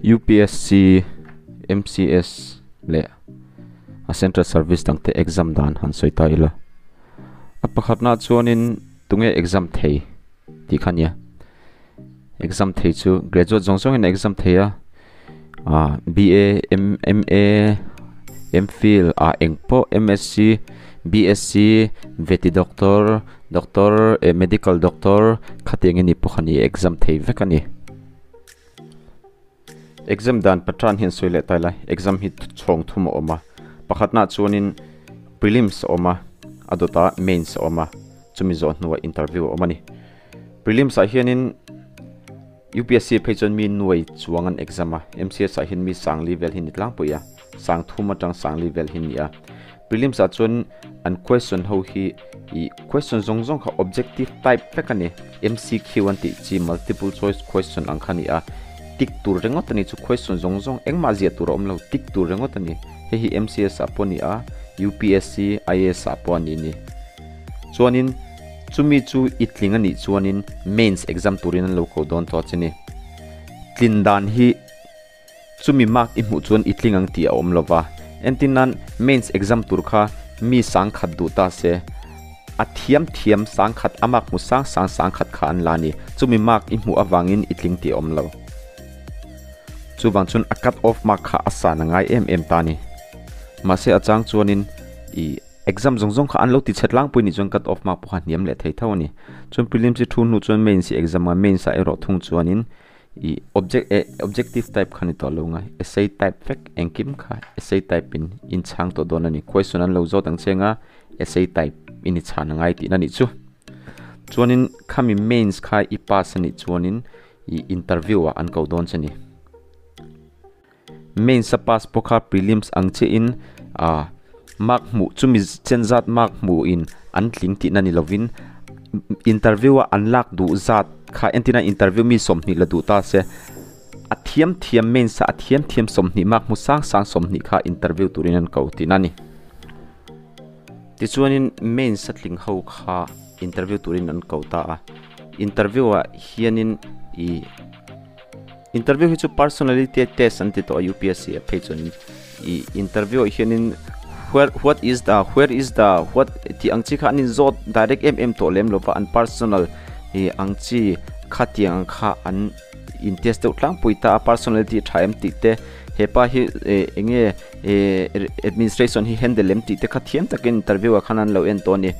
UPSC, MCS leh a central service dangte exam dan han sawi ta ila. A pakhatna chuanin tunge exam thei tih kha nia. Exam thei chu graduate zawng zawngin a exam thei a, ah BA, M MA, MPhil ah eng pawh MSc, BSc, veti doctor, doctor eh medical doctor khatiang in nih pawh kha ni exam thei vek a ni. Exam dan patran hian sawi leh ta ila exam hi chhawng thum a awm a, pakhatnaah chuanin prelims a awm a, a dawtah mains a awm a, chumi zawh hnuah interview a awm a ni. Prelims ah hianin UPSC phei chuan mi nuai chuang an exam a, MCS ah hian mi sangli vel hi ni tlangpui a, sang thum atang sangli vel hi ni a. Prelims ah chuan an question ho hi ih question zawng zawng kha objective type vek a ni, MCQ an tih chi multiple choice question ang kha a ni a, tick tur ringawt a ni chu question zawng zawng engmah ziah tur a awm lo tick tur ringawt a ni. Hei hi MCS ah pawh a ni a, UPSC, IAS ah pawh a ni ni. Chuanin. Chumi chu i tling a nih chuanin mains exam turin an lo ko dawn tawh che ni. Tlin dan hi chumi mark i hmuh chuan i tling ang tih a awm lo va. Entir nan mains exam tur kha mi sang khat duh ta se, a thiam thiam sang khat a mark hmu sang sang sang khat kha an la ni. Chumi mark i hmuh avangin i tling tih a awm lo. Chuvang chuan a cut off mark kha a san a ngai em em ta ni. Mahse a chang chuanin i. Exam zawng zawng kha an lo ti chhe tlangpui nih chuan cut off mark pawh kha hniam leh thei tho a ni. Chuan prelims hi thu hnu chuan mains hi exam a, mains ah erawh thung chuanin ih object eh objective type kha ni tawh lo ngai, essay type vek engkim kha essay type in in chhang tawh dawn a ni. Question an lo zawt ang che anga essay type in i chhan angai tihna nih chu. Chuanin khami mains kha i pass a nih chuanin ih interview ah an ko dawn che ni. Mains a pass pawh kha prelims ang chiahin ah mark hmuh chumi chen zat mark hmuhin an tling tihna ni lovin interview a an lak duh zat kha entirna interview mi 20 la duh ta se a thiam thiam mains a a thiam thiam 20 mark hmu sang sang 20 kha interview turin an ko tihna a ni. Tichuanin mains a tling ho kha interview turin an ko ta a interview ah hianin ih. Interview hi chu personality test an ti tawh a UPSC ah phei chuan ih interview ah hianin where what is the where is the what tih ang chi kha an inzawt direct em em tawh lem lova an personal ih ang chi khatiang ang kha an in test deuh tlangpui ta a personality tha em tih te hepa hi eh eng nge eh administration hi handle em tih te kha thiam takin interview ah khan an lo en tawh a ni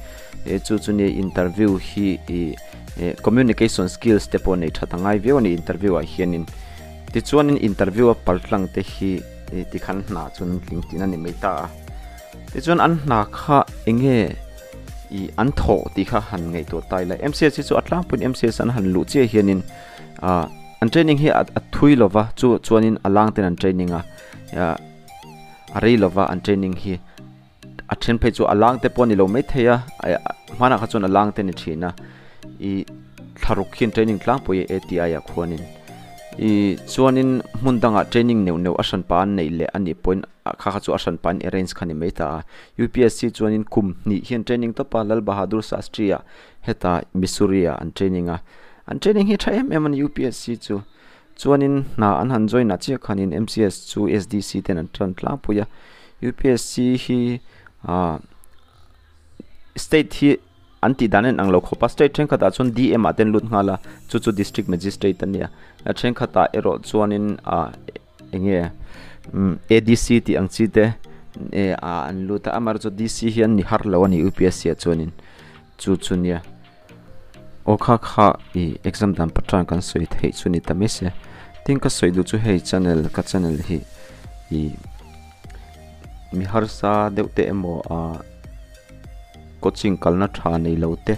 eh chu chu nia interview hi ih. Eh communication skills te pawh nei that a ngai viau a ni interview ah hianin. Tichuanin interview a paltlang te hi eh tikhan hna chuan an tling tihna a ni mai ta a. Tichuan an hna kha eng nge ih an thawh tih kha han ngaihtuah ta ila. MCS hi chu a tlangpuiin MCS an han luh chiah hianin ah an training hi a thui lova chu chuanin a lang ten an training a ah a rei lova an training hi. A then phei chu a lang te pawh a ni lo maithei a hmanah kha chuan a lang te a ni thin a ih thlaruk hian training tlangpui a ATI ah khuanin ih chuanin hmun dangah training neuh neuh a hranpa an neih leh a nih pawhin kha kha chu a hranpa an arrange kha a ni mai ta a UPSC chuanin kum hnih hian training tawp a Lal Bahadur Shastri ah hetah Missouri ah an training a an training hi tha em em a ni UPSC chu Chuanin hna an han join ah chiah khanin MCS chu SDC ten an tan tlangpui a, UPSC hi ah state hi an tih dan a inang lo khawp a, state thenkhat ah chuan DM ah te an lut nghal a, chu chu district magistrate a nia, a thenkhat ah erawh chuanin ah eng nge umm ADC tih ang chi te eh ah an lut a, amaherawhchu DC hi an ni har lo a ni UPSC ah chuanin chu chu nia. Aw kha kha i exam dan patran kan sawi theih chu ni ta mai se. Tin ka sawi duh chu hei channel ka channel hi i mi harsa deuh te emaw ah coaching kalna tha nei lo te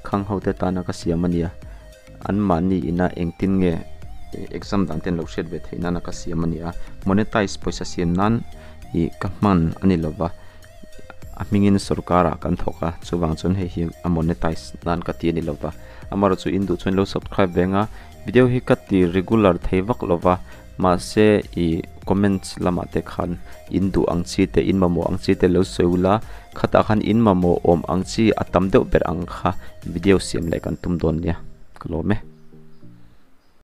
khang ho te tana ka siam a nia. An mahni ina engtin nge exam dan te an lo hriat ve theih nana ka siam a ni a. Monetize pawisa siam nan i ka hman a ni lova. A hmingin sorkar ah kan thawk a chuvang chuan hei hi a monetize nan ka ti a ni lova amaherawhchu chu in duh chuan lo subscribe ve anga video hi ka ti regular thei vak lova mahse ih comments lamah te khan in duh ang chi te in mamawh ang chi te lo sawi ula khatah khan in mamawh awm ang chi a tam deuh ber ang kha video siam leh kan tum dawn nia ka lawm e.